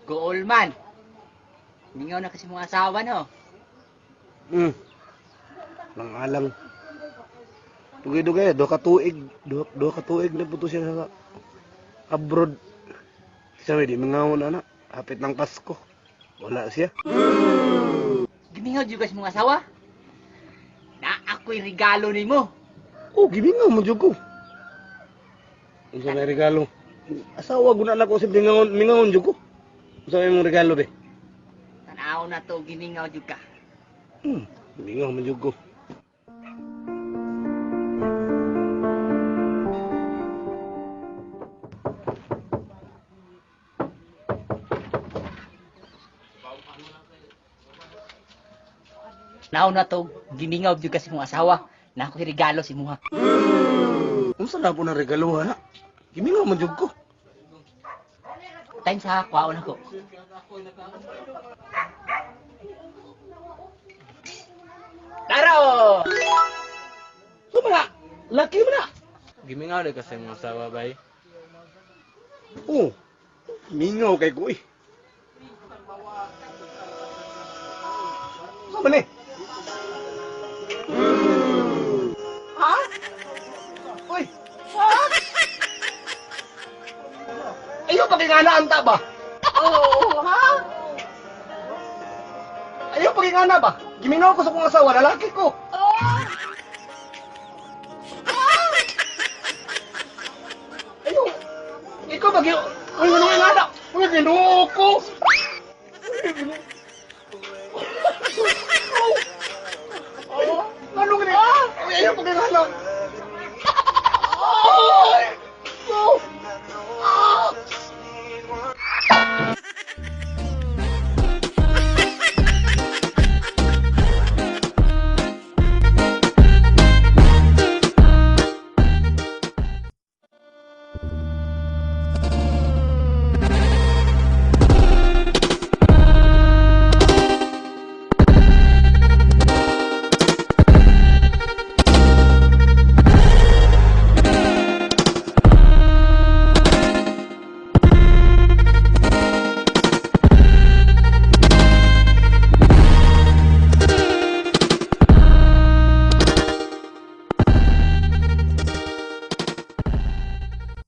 Gool man. Mingaw na kasi mga asawa, no? Lang alang. Dugay-dugay, duha ka tuig, duha ka tuig na puto siya sa abroad. Sabi di mingaw na na, hapit ng Pasko. Wala siya. Gimingaw jud ka sa mga asawa? Na ako'y regalo nimo. Oh, gimingaw mo jud ko. Unsa may regalo? Asawa guna na ko sa mingaon, mingaon jud ko. Unsa may mong regalo be? Tanaw na to, gimingaw jud ka. Mingaw man jud ko. Tanaw na to, gimingaw jud ka sa mga asawa. Na ako'y regalo si muha. Unsa na po na regalo ha? Gimingaw man jud ko. Time sa kwaon ako. Taro! So man na, laki man na. Gimingaw na kasi mga asawa bay. Oh, mingaw kay ko eh. Sa man eh? Ha? Uy! Ha? Ayaw pakingana anta ba? Oo, ha? Ayaw pakingana ba? Gimingaw ko sa kong asawa, lalaki ko.